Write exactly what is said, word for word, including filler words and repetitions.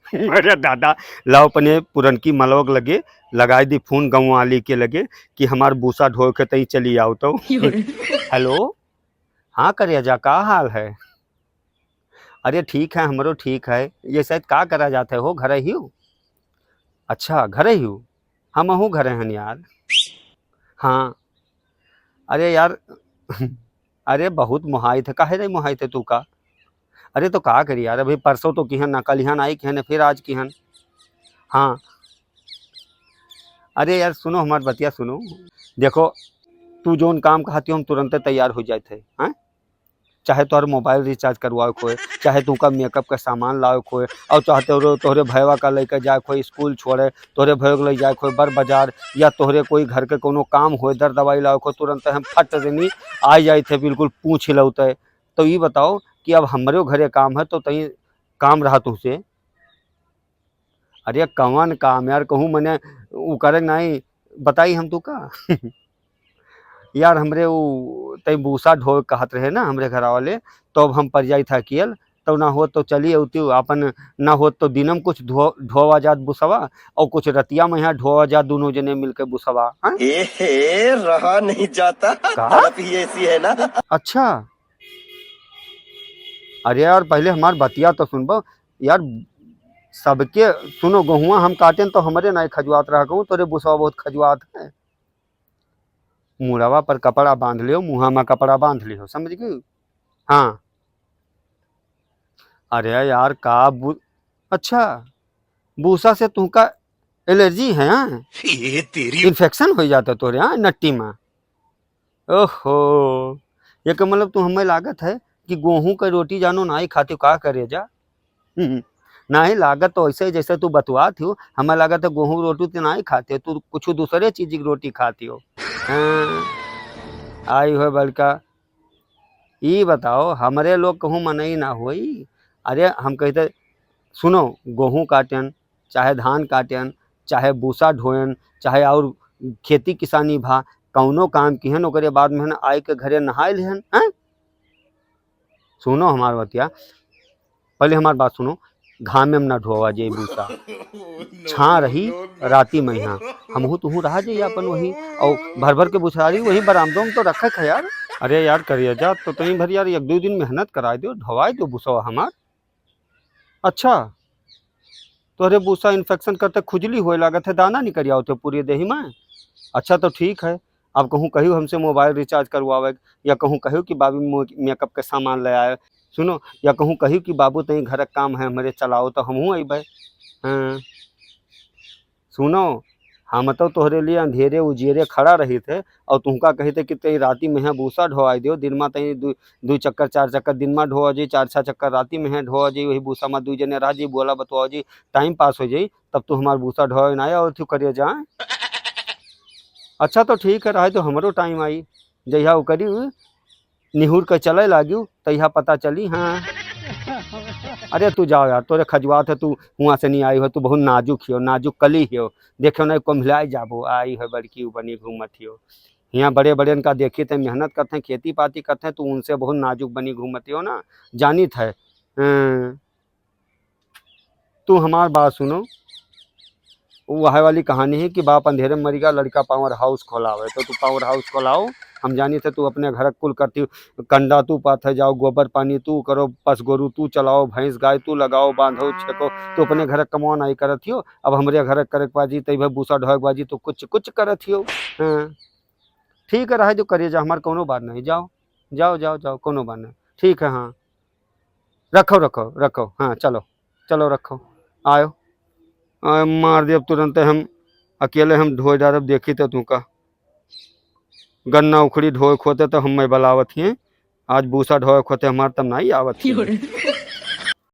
अरे दादा, लाओ अपने पुरनकी मलवा के लगे लगाई दी फोन गंवाली के लगे कि हमार भूसा ढोए के तई चली आओ तो। हेलो, हाँ करेजा, का हाल है? अरे ठीक है, हमरो ठीक है। ये शायद का करा जात है हो, घरे ही हो? अच्छा, घरे ही हो? हमहू घरे हन यार। हाँ। अरे यार, अरे बहुत मोहाइत है, काहे नहीं मोहाइत है तू का? अरे तो का करी यार, अभी परसों तो किहन ना, कलिहन आई किहन, फिर आज किहन। हाँ। अरे यार सुनो, हमार बतिया सुनो। देखो, तू जौन काम कहती हो, हम तुरंते तैयार हो जाइत है, हाँ? चाहे तोहर मोबाइल रिचार्ज करवावे के होए, चाहे तू का मेकअप का सामान लावे के होए, और चाहे तोहरे, तोहरे भयवा का लइके जाए के होए स्कूल छोड़े, तोहरे भयवा के लइ जाए के होए बड़ बाजार, या तोहरे कोई घर के कोनो काम होए, दर दवाई लावे के होए, तुरंत हम फट देनी आ जाइत है, बिल्कुल पूछ लौते। तो ई बताओ कि अब हमरे घरे काम है, तो तई काम रहा तुमसे। अरे कवन काम यार, कहूँ मने उ करे नहीं, बताई हम तू का? यार हमरे उ तई भूसा ढोए कहत रहे ना हमरे घर वाले, तो अब हम पर जाई था अकेल, तो ना होत तो चली अउती, अपन ना होत तो दिनम कुछ ढो-, ढोवा जात भूसवा, और कुछ रतिया में यहाँ ढोवा जात, दोनों जने मिलके भूसवा, हाँ? ए हे, रहा नहीं जाता। का? तड़प ही ऐसी है ना। अच्छा, अरे यार, पहले हमार बतिया तो सुनबो यार। सबके सुनो, गोहुआ हम काटेन तो हमरे नाई खजुआत रहा कहूँ, तोरे भूसवा बहुत खजुआत है। मुड़वा पर कपड़ा बांध लियो, मुँहा में कपड़ा बांध लियो, समझ गई? हाँ। अरे यार, का बु-, अच्छा, भूसा से तुमका एलर्जी है, हाँ? ये तेरी इन्फेक्शन हो जाता तोरे, हाँ, नट्टी में। ओहो, ये का मतलब तू हमें लागत है कि गोहूँ का रोटी जानो नाई खाती हो, का करेजा? हम्म, नाई लागत तो ऐसे जैसे तू बतुआत हो, हमें लागत है गोहूँ रोटी तो नाई खाती हो, तू कुछ दूसरे चीज की रोटी खाती हो। हाँ, आई हो बड़का, ई बताओ, हमरे लोग कहूँ मनई ना होई? अरे हम कहते, सुनो, गोहूँ काटेन, चाहे धान काटेन, चाहे भूसा ढोएन, चाहे और खेती किसानी भा कौनो काम किहन, ओकरे बाद में है ना आए के घरे नहाए लिहन, हैं? सुनो हमार बतिया, पहले हमार बात सुनो, घामे में ना ढोवा जाई भूसा, छाँ रही राती में यहाँ, हमहू तुहू रहा जाई अपन वही, और भर भर के बुछारी वही बरामदों में तो रखे है यार। अरे यार करिया जा, तो तई भर यार एक दो दिन मेहनत कराए दो, ढोवाए दो भूसा हमार। अच्छा, तोहरे भूसा इन्फेक्शन करते खुजली होए लागत है, दाना निकल आवत है पूरे देही में। अच्छा तो ठीक है, अब कहूँ कहियो हमसे मोबाइल रिचार्ज करवावे, या कहूँ कहियो कि बाबू मो-, मेकअप के सामान ले आए, सुनो, या कहूँ कहियो कि बाबू तई घर के काम है हमरे चलाओ तो हमहूँ अइबे। हाँ। सुनो, हम तो तोहरे लिए अंधेरे उजियरे खड़ा रही थे और तुमका कही थे कि तई राती में यहाँ भूसा ढोवाई दियो, दिन में तई दू, दू चक्कर चार चक्कर दिन में ढोवा जी, चार छह चक्कर राती में यहाँ ढोवा जी, वही भूसा में दू जने रह जी, बोला बतुआ जी, टाइम पास हो जाई, तब तू हमार भूसा ढोवे ना आया और तू करिए जा। अच्छा तो ठीक है, रहे तो हमरो टाइम आई, जहिया वो करी निहुर के चले लागियो, तहिया पता चली। हाँ। अरे तू जाओ यार, तोरे खजुआत है, तू हुआँ से नहीं आई हो, तू बहुत नाजुक हियो, नाजुक कली हियो। देखियो ना, कुम्हिलाई जाबो, आई है बड़की उ बनी घूमत हियो। हियाँ बड़े बड़े इनका देखी थे, मेहनत करते हैं, खेती पाती करते हैं, तू उनसे बहुत नाजुक बनी घूमत हियो ना, जानित है। हाँ। तू हमार बात सुनो, वह वाली कहानी है कि बाप अंधेरे में मरिगा, लड़का पावर हाउस खोलावे। तो तू पावर हाउस खोलाओ, हम जानी थे तू अपने घर कुल करती, कंडा तू पाथे जाओ, गोबर पानी तू करो, पस गोरू तू चलाओ, भैंस गाय तू लगाओ, बांधो छेको, तू अपने घर कमवा नहीं करत हियो, अब हमरे घर करे के बाजी, तई भे भूसा ढोए के बाजी, तो कुछ कुछ करत हियो। हाँ। ठीक है, रहे जो करिए जा, हमार कोनो बात नहीं, जाओ, जाओ, जाओ, जाओ, कोनो बात नहीं। ठीक है, हाँ। रखो, रखो, रखो, हाँ, चलो, चलो, रखो, आयो। आ, मार दे अब तुरंत हम, अकेले हम ढोए डारब, देखी तो तू का। गन्ना उखड़ी ढोए खोते तो हम मैं बलावत ही, आज भूसा ढोए खोते हमार तब नहीं आवत ही।